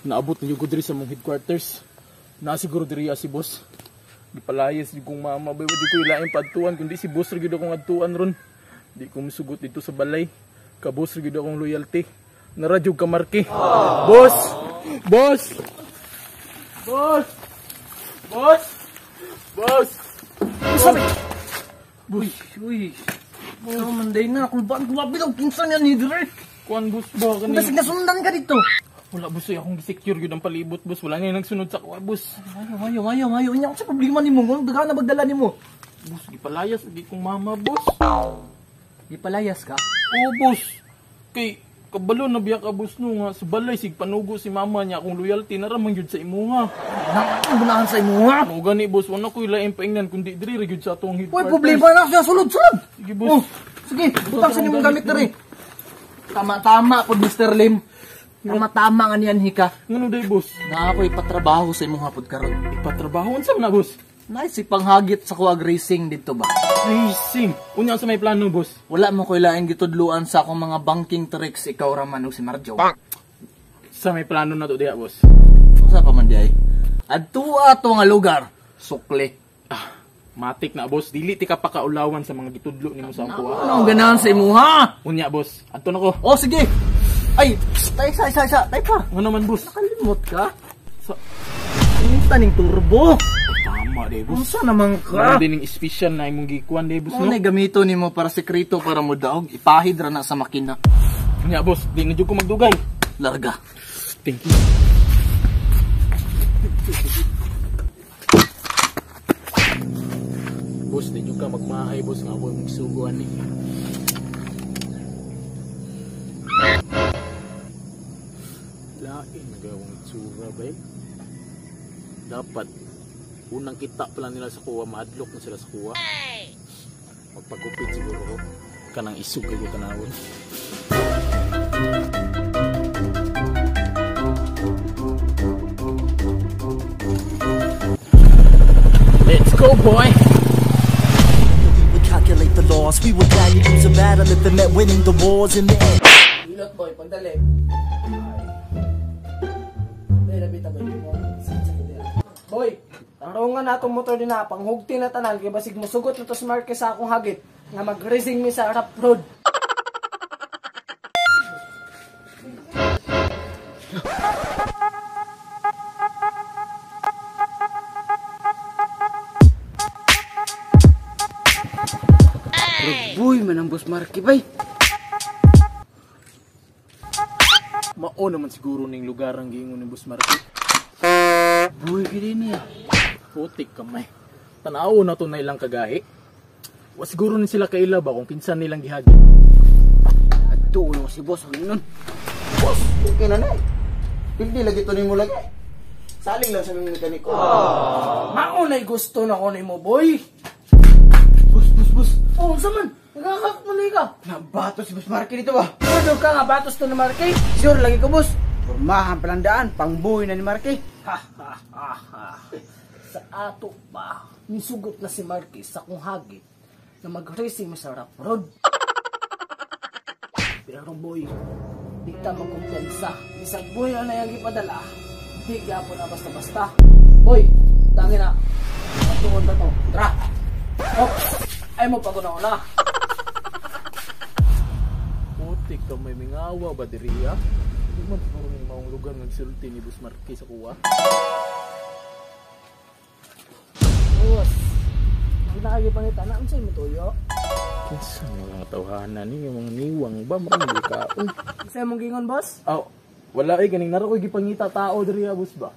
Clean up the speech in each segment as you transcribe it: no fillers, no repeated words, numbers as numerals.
Naabot na ko diri sa mong headquarters. Na siguro diri si boss. Gipalayas jud kong mama bay, wa jud ko ilaing padtuan kundi si boss ra gyud akong adtuan ron. Di ko musugot dito sa balay. Ka boss ra gyud akong loyalty. Nara jud ka Marky. Boss! Boss! Boss! Boss! Boss! Sabi! Uy, uy. Ikaw man day na, kulbaan ko lang kinsa niya ni Dre. Kuan boss ba kani? Basig nasundan ka dito. Wala boss, ay akong gisecure gyud ang palibot boss. Wala niya nagsunod sa kuha boss. Mayo, mayo, mayo, mayo. Unya ko sa problema nimo, ngunong daghan na bagdala nimo. Boss, gipalayas lagi kong mama boss. Gipalayas ka? Oo boss. Kay kabalo na biya ka boss no nga sa balay sig panugo si mama niya akong loyalty na ra man gyud sa imuha. Nang gunahan sa imuha. Mao gani boss, wala koy laing paingnan kundi diri ra gyud sa atong Uy, headquarters. problema na siya sulod, sulod. Sige boss. Oh, sige, butang sa nimong gamit diri. Tama-tama pod Mr. Lim. Tama-tama nga niyan hika. Ngano day boss? Na ako ipatrabaho sa imong hapod karon. Ipatrabaho unsa man na boss? Nice ipanghagit sa kuag racing dito ba? Racing. Unya sa may plano boss. Wala mo koy laing gitudluan sa akong mga banking tricks, ikaw ra man og si Marjo. Sa may plano na to diha boss. Unsa pa man di ay? Adto ato nga lugar, sukli. Ah, matik na boss, dili ti ka pakaulawan sa mga gitudlo nimo sa akong. Ano ang ganahan sa imuha? Unya boss, adto na ko. Oh sige. Ay, tay sa isa isa, tay pa. Ano man boss? Nakalimot ka? Sa Unsa ning turbo? Tama day boss. Unsa naman ka? Mao din ning special na imong gikuan day boss Mao no. na gamito nimo para sekreto para mo daog, ipahid ra na sa makina. Unya boss, di na jud ko magdugay. Larga. Thank you. Boss, di jud ka magmahay boss nga ako imong suguan ni. Lain nagawang itsura ba eh? Dapat unang kita pala nila sa kuwa, mahadlok na sila sa kuwa. Magpagupit siguro ko. Kanang isug kayo tanawon. Let's go boy! We would calculate the loss. We would gladly lose a battle if it meant winning the wars in the end. Hilot boy, pagdali. Boy, tarungan na atong motor din na, panghugti na tanan, kay basig musugot na to si Marquez sa akong hagit, nga mag-racing mi sa rough road. Boy, man ang boss Marky bay. Mao naman siguro ning lugar ang giingon ni Boss Marky. Boy, gini niya. Putik kamay. Tanaw na to na ilang kagahi. Wa siguro ni sila kaila ba kung kinsa nilang gihagit. Adto no si boss ang inon. Boss, okay na na eh. Pildi lagi to nimo lagi. Saling lang sa mga mekaniko. Mao na'y gusto na ko nimo, boy. Boss, boss, boss. Oh, unsa man? Nagakak man ka. Nabato si Boss Marky dito ba? Sure ka nga batos to ni Marky? Sure lagi ko, boss. Pormahan palang daan, pangbuhay na ni Marky. Ha ha ha ha. Sa ato pa, nisugot na si Marky sa akong hagit na mag-racing mi sa rough road. Pero boy, di ta magkumpiyansa. Bisag boy ang nayang ipadala, di gyapon na basta-basta. Boy, tangi na. Matuon na to. Tara. Ops, ay mo paguna-una. Putik ka may mingawa ba diriya? Di man siguro ning maong lugar nagsulti ni Boss Marky sa kuwa. Boss, ginakagi pangita na unsay mo tuyo? Kinsa mga tawhana ni mga niwang ba mo kaon? Unsay mong gingon, boss? Aw, wala ay ganing naro koy gipangita tao diri boss ba.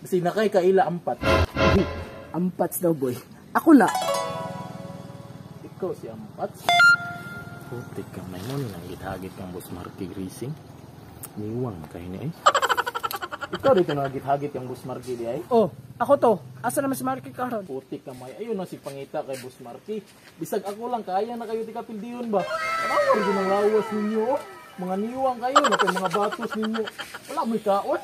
Kasi nakay kaila ampat. Ampats daw, boy. Ako na. Ikaw si ampats. Putik ka may mo nang githagit kang Boss Marky Racing. Niwang kay ni eh. Ikaw dito nagithagit yung Boss Marky di ay. Oh, ako to. Asa naman si Marky karon? Putik ka may ayun na si pangita kay Boss Marky. Bisag ako lang kaya na kayo tikapildiyon ba. Tawar gyud ang lawas ninyo. Oh. Mga niwang kayo, na mga batos ninyo. Wala mo'y kaon.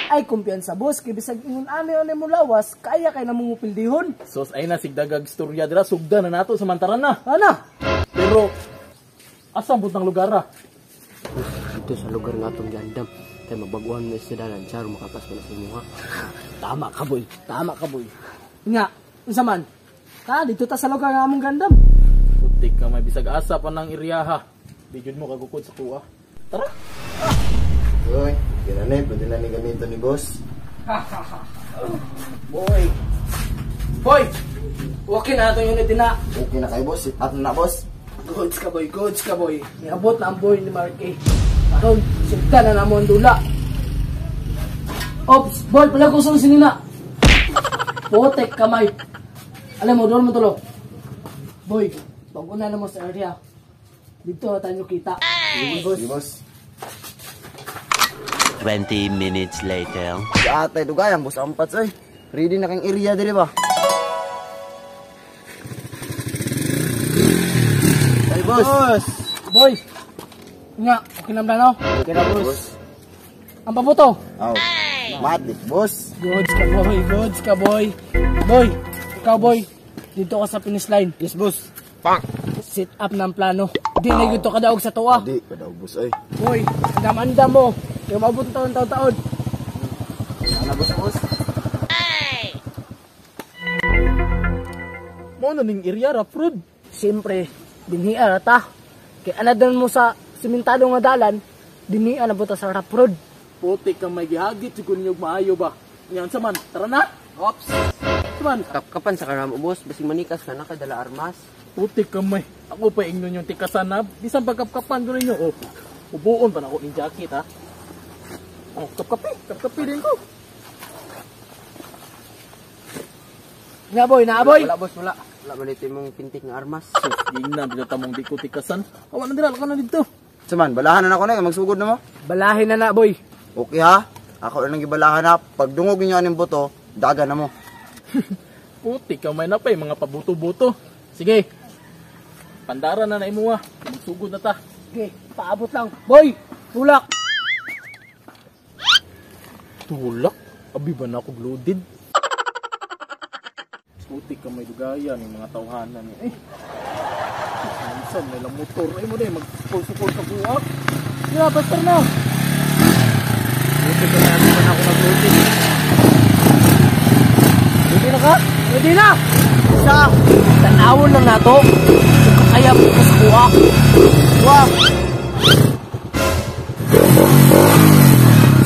Ay kumpiyansa boss, kay bisag ingon ani ani mo lawas, kaya kay namong mupildihon. Sos ay na sigdagag istorya dira, sugda na nato sa mantaran na. Ana. Pero asa ang buntang lugar ah? Dito sa lugar nga atong giandam. Kay mabaguhan na sa dalan, charo makapas pa na sa imuha. Tama ka, boy. Tama ka, boy. Nga, unsa man? Ta, dito ta sa lugar nga among gandam. Putik ka may bisag asa pa ng iriyaha. Di jud mo kagukod sa kuha. Tara. Uy, gina ni, pwede na ni gamiton ni boss. Boy. Boy! Okay na itong unit din na. Okay na kay boss, at na boss. Goods ka, boy. Goods ka, boy. Niabot na ang boy ni Marky. Karon, sugtan na namo ang dula. Ops, boy, pala ko sa sinina. Putek kamay. Alam mo, doon mo tulo. Boy, pag una na mo sa area, dito na tayo kita. Sige, boss. Sige, boss. 20 minutes later. Si ate, dugayan, boss ampats, oy. Ready na kang area diri ba? Ay, boss. Boy, nga, okay na plano? Okay na, boss. Ang pabuto. Aw. Matik, boss. Goods ka, boy. Goods ka, boy. Boy, ikaw, boy. Dito ka sa finish line. Yes, boss. Sit up ng plano. Di na gyud to kadaog sa tuwa. Di, kadaog, boss, oy. Boy, andam-andam mo. Kaya maabot ang taon-taon. Sana, boss, boss. Mo na ning area ra prod. Siyempre, dinhian na ta. Kaya anadan mo sa simentado nga dalan, dinhian na buta sa rough road. Putik ka may gihagit jud ko ninyo maayo ba. Nya unsa man? Tara na. Ops! Unsa man? Kapkapan sa karamo, boss. Basig manikas ka na, kadala armas. Putik ka may. Ako pa ingnon yung tikasan na. Bisan pagkapkapan ko ninyo. Oh, ubuon pa na ako ning jacket ha. Oh, kapkapi. Kapkapi din ko. Nga boy, na boy. Wala, boss, wala. Wala man ito yung pintik nga armas. Ingnan dito tamong di ko tikasan. Awa na dira ka na dito. Saman, balahan na ako na, magsugod na mo. Balahin na na boy. Okay ha? Ako na nang gibalahan ha. Pag dungog ninyo aning buto, daga na mo. Putik ka may napay mga pabuto-buto. Sige. Pandara na na imuha. Magsugod na ta. Okay, paabot lang. Boy, tulak. Tulak? Abi ba na ako loaded? Putik ka may dugayan yung mga tawhanan ni. Eh. Handsome, may lang motor. Ay mo din, mag-sukol-sukol sa buwak. Nga, basta na. Putik ka may abi ba na ako nag-loaded. Pwede na ka? Pwede na. Isa, tanawon lang nato. Kung kaya mo ka sa kuha. Kuha.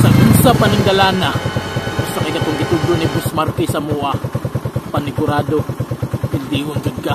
Sa unsa paninggalana, gusto kay katong gitudlo ni Boss Marky sa mua. Panigurado, hindi jud ka.